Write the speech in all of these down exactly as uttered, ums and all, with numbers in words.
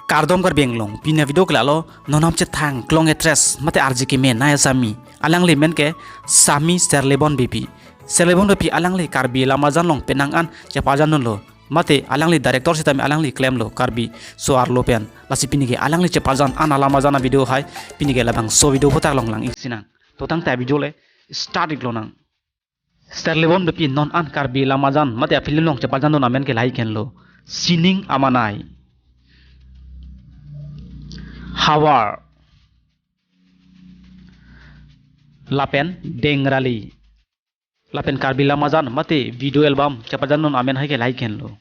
Kardom Karbi Anglong, pini avideo ke lahelo, non amen chethang klong actress mate R J K menei asami, alangli amen ke Sami Serlebon Beypi. Serlebon Beypi alangli Karbi Lamajan along penang an chepajan dunlo. Mate alangli director sitame alangli klemlo Karbi so-arlo pen. Lasi pini ke alangli chepajan an alamajan avideo hai pini ke labangso video aphuthak along lang-ik sinang. To tangte avideo le start-ik lonang. Serlebon Beypi non an Karbi Lamajan mate afilm along chepajan dun amen ke lahai henlo, Sining Amanai, Havar, lapen Dengrali. Lapen Karbi Lamajan mate video album chepajan dun amen hai ke lahai henlo,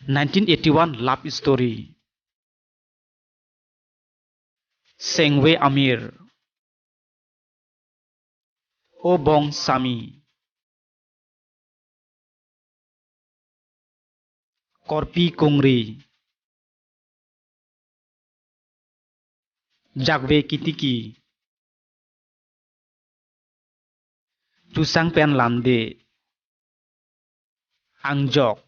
nineteen eighty-one Love Story, Sengve Amir, O Bong Sami, Korpi Kongri, Jakve Kitiki, Tusang pen Lande, Angjok.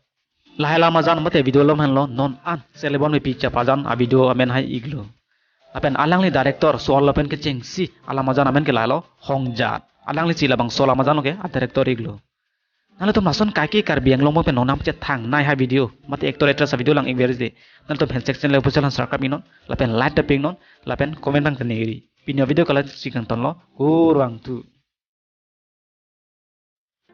Lahai alamajan mate video along henlo non an Serlebon Beypi chepajan avideo amen hai-iklo. Lapen alangli director so-arlo pen kechengsi alamajan amen ke lahelo Hongjat. Alangli si labangso alamajan along ke a-director-iklo. Nanglitum lason kaike Karbi Anglong pen non amen chethangnei hai video mate actor actress avideo lang-ik virus de, nanglitum handshake channel official han subscribe-iknon, lapen like ta pi-iknon, lapen comment abang tengneri. Pini avideo ke la-ansi kangtonlo, kurvangthu.